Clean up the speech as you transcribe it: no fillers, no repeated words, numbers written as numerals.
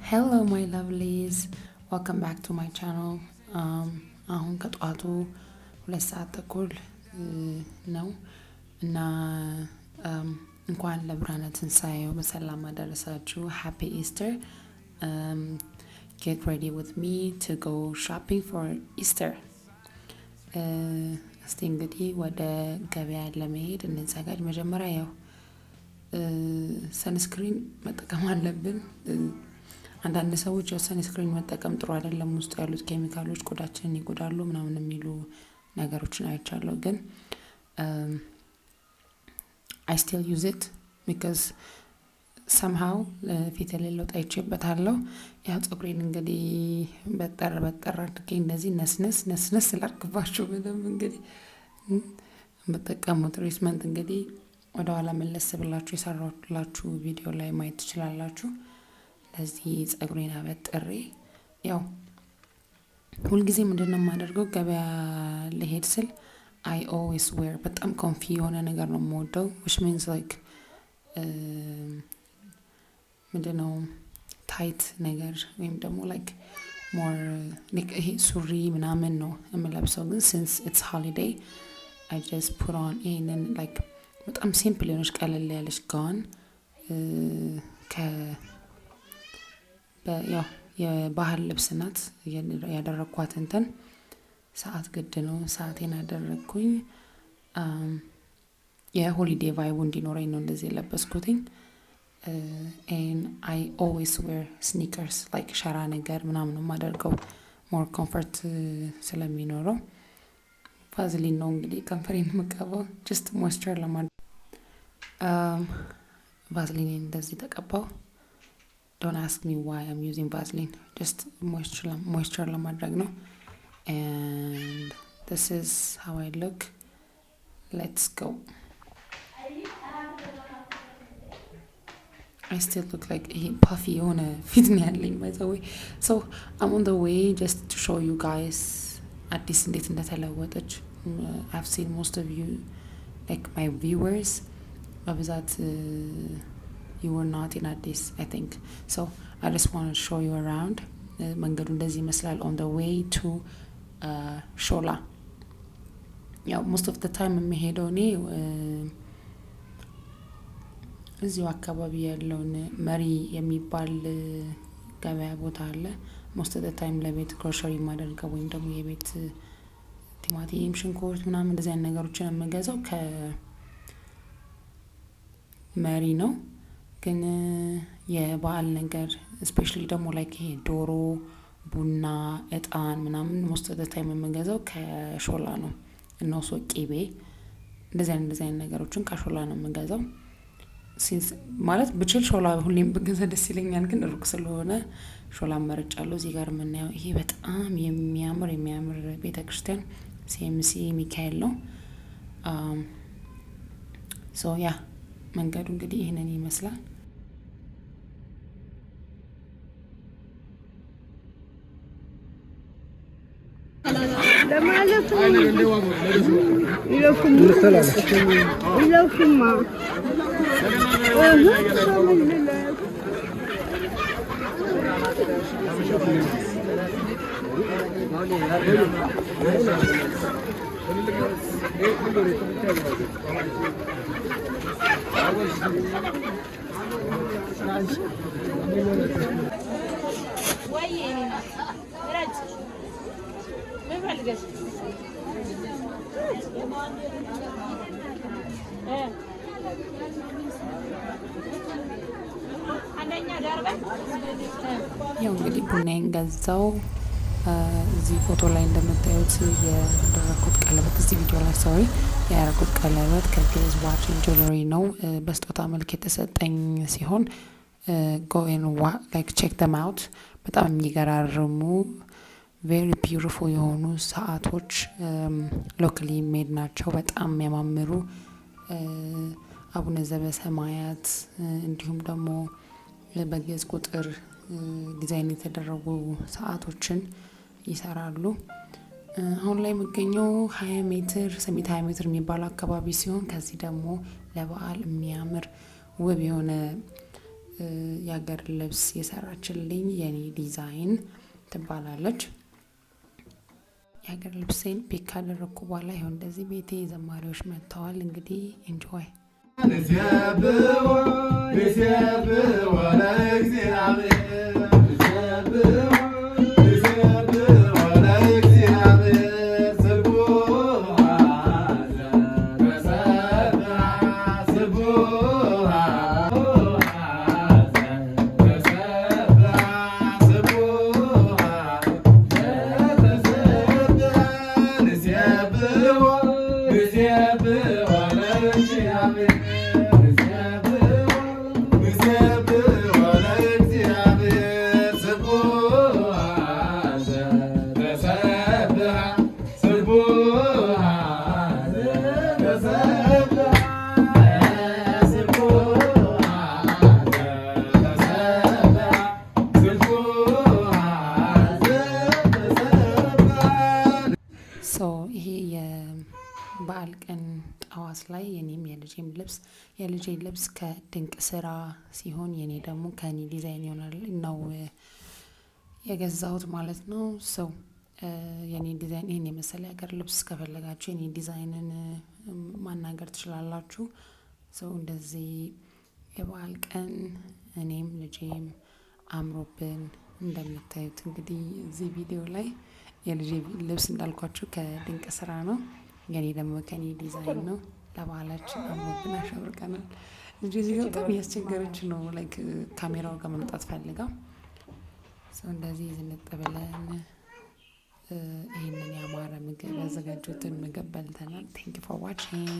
Hello my lovelies, welcome back to my channel. አሁን ከጠዋቱ 2:30 ነው እና እንኳን ለብርሃነ ትንሣኤው በሰላም አደረሳችሁ። Happy Easter. Get ready with me to go shopping for Easter. እስቲ እንግዲህ ወደ ገበያ ለመሄድ እንዘጋጅ። መጀመሪያ ያው sunscreen መጠቀም አለብን። አንዳንድ ሰዎች ያው sunscreen መጠቀም ጥሩ አይደለም፣ ውስጡ ያሉት ኬሚካሎች ቆዳችንን ይጎዳሉ ምናምን የሚሉ ነገሮችን አይቻለሁ። ግን I still use it because somehow ፊቴ ላይ ለውጥ አይቼበታለሁ። ያው ፀጉሬን እንግዲህ በጠር በጠር አድርጌ እንደዚህ ነስነስ ነስነስ ስላርግባችሁ በደንብ እንግዲህ የምጠቀመው treatment እንግዲህ ወደኋላ መለስ ብላችሁ የሰራሁላችሁ ቪዲዮ ላይ ማየት ትችላላችሁ። ለዚህ ፀጉሬን አበጥሬ ያው ሁልጊዜ ምንድነው የማደርገው፣ ገበያ ልሄድ ስል I always wear በጣም comfy የሆነ ነገር ነው የምወደው፣ which means like ምንድነው tight ነገር ወይም ደግሞ like more ይሄ ሱሪ ምናምን ነው የምለብሰው። ግን since it's holiday I just put on ይሄንን like በጣም simple የሆነች ቀለል ያለች ጋውን፣ ከ ያው የባህል ልብስ ናት ያደረግኳት። እንትን ሰዓት ግድ ነው። ሰዓቴን አደረግኩኝ። የ holiday vibe ኡ እንዲኖረኝ ነው እንደዚህ የለበስኩትኝ። And I always wear sneakers፣ like ሸራ ነገር ምናምን ነው የማደርገው፣ more comfort ስለሚኖረው። ቫዝሊን ነው እንግዲህ ከንፈሬን የምቀባው just moisture ለማድረግ። ቫዝሊን እንደዚህ ተቀባው። Don't ask me why I'm using Vaseline, just moisture ለማድረግ ነው። And this is how I look. Let's go. I still look like ይሄ puffy የሆነ ፊት ነው ያለኝ by the way. So I'm on the way just to show you guys አዲስ እንዴት እንደተለወጠች። I've seen most of you, like my viewers በብዛት you were not in Addis, I think, so I just want to show you around. መንገዱ እንደዚህ ይመስላል on the way to ሾላ። ያው most of the time የምሄደው እኔ እዚሁ አካባቢ ያለውን መሪ የሚባል ገበያ ቦታ አለ። Most of the time ለቤት ግሮሰሪ የማደርገው ወይም ደግሞ የቤት ቲማቲም፣ ሽንኩርት ምናምን እንደዚህ አይነት ነገሮችን የምገዛው ከመሪ ነው። ግን የበዓል ነገር especially ደግሞ like ይሄ ዶሮ፣ ቡና፣ እጣን ምናምን most of the time የምገዛው ከሾላ ነው። እና also ቂቤ እንደዚህ አይነት ነገሮችን ከሾላ ነው የምገዛው። Since ማለት ብችል ሾላ ሁሌም ብገዛ ደስ ይለኛል፣ ግን ሩቅ ስለሆነ ሾላ መርጫለሁ። እዚህ ጋር የምናየው ይሄ በጣም የሚያምር የሚያምር ቤተ ክርስቲያን ሲኤምሲ ሚካኤል ነው። So yeah፣ መንገዱ እንግዲህ ይህንን ይመስላል። ለማለት ይለፉማ። ወይ ረጭ ምን ፈልገሽ? አንደኛ ዳርበን። ያው እንግዲህ ቡናዬን ገዛው። እዚህ ፎቶ ላይ እንደምታዩት ያደረኩት ቀለበት፣ እዚህ ቪዲዮ ላይ sorry፣ ያደረኩት ቀለበት ከግዕዝ Watch Jewelry ነው። በስጦታ መልክ የተሰጠኝ ሲሆን go and like check them out። በጣም የሚገራርሙ very beautiful የሆኑ ሰዓቶች locally made ናቸው። በጣም የሚያማምሩ አቡነ ዘበሰማያት እንዲሁም ደግሞ በግዕዝ ቁጥር ዲዛይን የተደረጉ ሰዓቶችን ይሰራሉ። አሁን ላይ የምገኘው 20 ሜትር፣ ሰሚት 20 ሜትር የሚባለው አካባቢ ሲሆን ከዚህ ደግሞ ለበዓል የሚያምር ውብ የሆነ የሀገር ልብስ የሰራችልኝ የኔ ዲዛይን ትባላለች። የሀገር ልብሴን pick ካደረግኩ በኋላ ይኸው እንደዚህ ቤቴ ዘማሪዎች መጥተዋል። እንግዲህ enjoy። ንሴብሖ ንሴብሖ ለእግዚአብሔር ንሴብሖ ንሴብሖ ለእግዚአብሔር ስቡሐ ዘተሰብሐ ስቡሐ ዘተሰብሐ ስቡሐ ዘተሰብሐ ንሴብሖ ንሴብሖ ለእግዚአብሔር ንሴብሖ ንሴብሖ ለእግዚአብሔር ስቡሐ ዘተሰብሐ ስቡሐ ዘተሰብሐ ስቡሐ ዘተሰብሐ ስቡሐ ዘተሰብሐ። So ይሄ የበዓል ቀን ጠዋት ላይ የኔም የልጄም ልብስ፣ የልጄ ልብስ ከድንቅ ስራ ሲሆን የኔ ደግሞ ከኔ ዲዛይን ይሆናል ነው የገዛሁት ማለት ነው። So የኔ ዲዛይን ይሄን የመሰለ የሀገር ልብስ ከፈለጋችሁ የኔ ዲዛይንን ማናገር ትችላላችሁ። So እንደዚህ የበዓል ቀን እኔም ልጄም አምሮብን እንደምታዩት እንግዲህ እዚህ ቪዲዮ ላይ የልጄ ልብስ እንዳልኳችሁ ከድንቅ ስራ ነው። የኔ ደግሞ ከኔ ዲዛይን ነው። ለበዓላችን አምሮብን አሸብርቀናል። ልጄ እዚህ ጋር በጣም እያስቸገረች ነው፣ like ካሜራው ጋር መምጣት ፈልጋ። So እንደዚህ ዝንጥ ብለን ይህንን ያማረ ምግብ ያዘጋጁትን ምግብ በልተናል። Thank you for watching.